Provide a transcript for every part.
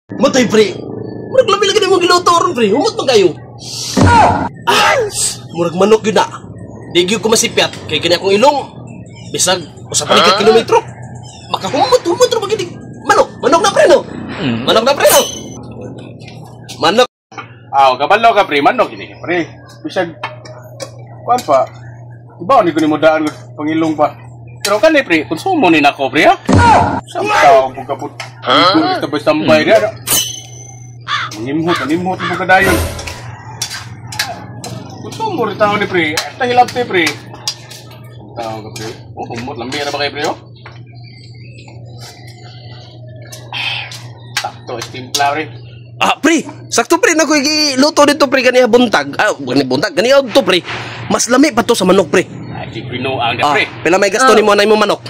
Matay, pre. Murag labi lagi nimo giluto ron, pre. Humot man kayo. Ah, murag manok yun na. Di gyud ko masipyat kay kini akong ilong. Bisag usa pa ni ka kilometro. Makahumot-humot ra magid manok. Manok na, pre, no. Manok na, pre, no. Manok. Aw, kabalo ka, pre, manok ini, pre. Bisag kuan pa. Ibaw ni ko nimo daan pangilong pa. Pero kani, pre, konsumo ni nako, pre, ha. Samtaw pug kaput. Huh? Tambay-tambay dia. Nimhot, nimhot mo kadayon. Konsumo rin tao ni pre. Tahilab te, pre. Tao ka, pre. Oh, humot lambi ra ba kay pre, oh? Sakto timpla, pre. Ah, pre, sakto, pre, na ko giluto dito, pre, ganiha buntag. Ah, gani buntag, ganiha to, pre. Mas lami pa to sa manok, pre. Ay, di pinuang na, pre. Ah, pila may gasto nimo anay mo manok?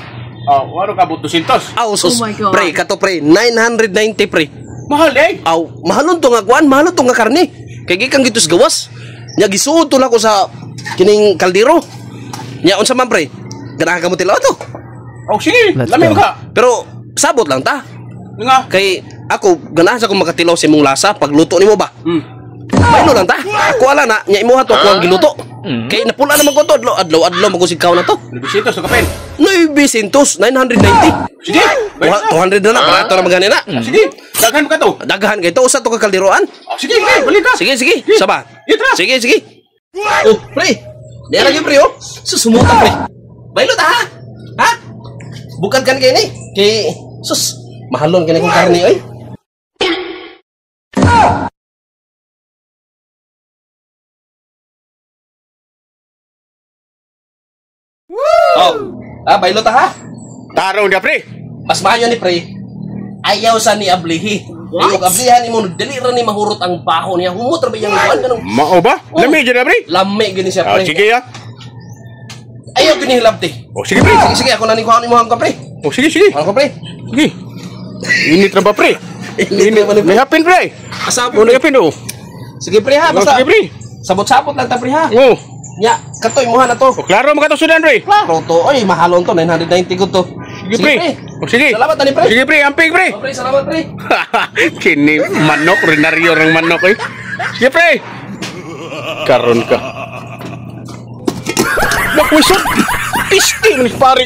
Oh, waro ka but 200. Aw, sus. Oh my God. Pre, kato, pre, 990, pre. Mahal eh. Aw, mahalon to nga kuan, mahalon to nga karne. Kay gikan gitus gawas. Nya gisuod to nako sa kining kaldero. Nya unsa man, pre? Ganahan ka mo tilaw to. Oh, sige, Let's lami go. ka. Pero sabot lang ta. Nga. Kay ako ganahan sa akong makatilaw sa imong lasa pagluto nimo ba. Baylo lang ta. Ako ala na, nya imuha to ako ang giluto. Kay napula naman ko to, adlaw adlaw adlaw magusig kaw na to. 900 sa kapin. 900, 990. Sige. Wa- 200 na na, barato na magani na. Sige, daghan ka to. Daghan kay to usa to ka kalderoan. Oh, sige, sige, balik ka. Sige, sige. Saba. Itra. Sige, sige. Oh, pre. Diyan lagi, pre, oh. Susumuta, pre. Baylo ta, ha? Ha? Bukan kan kay ni. Kay sus, mahalon kini kong karne oy. Oh. Ah, baylo ta, ha? Tarong dia, pre. Mas maayo ni, pre. Ayaw sa ni ablihi. What? Ablihan nimo dali ra ni mahurot ang baho niya. Humot ra ba iyang kuan kanang Mao ba? Oh. Lami jud na, pre. Lami gini siya, Ah, pre. sige ya. Ayaw gini hilabti. Oh, sige, pre. Sige, sige, ako na ni kuhaan imo ang pre. Oh, sige, sige. Kuhaan ko, pre. Sige. Init ra ba, pre? Init ra ba ni, pre? May hapin, pre. Asa Oh, may hapin, oh. Sige, pre, ha, Oh, basta. sige, pre. Sabot-sabot lang ta, pre, ha. Oh. Nya, katoy mo ha na to. Oh, klaro mga to sudan, pre. Klaro to. Oy, mahalon to 990 gud to. Sige, pre. Oh, sige. Salamat ani, pre. Sige, pre, amping, pre. Oh, pre, salamat, pre. Kini manok ordinaryo ng manok eh. Sige, pre. Karon ka. Nakwisot. Pisti man pare.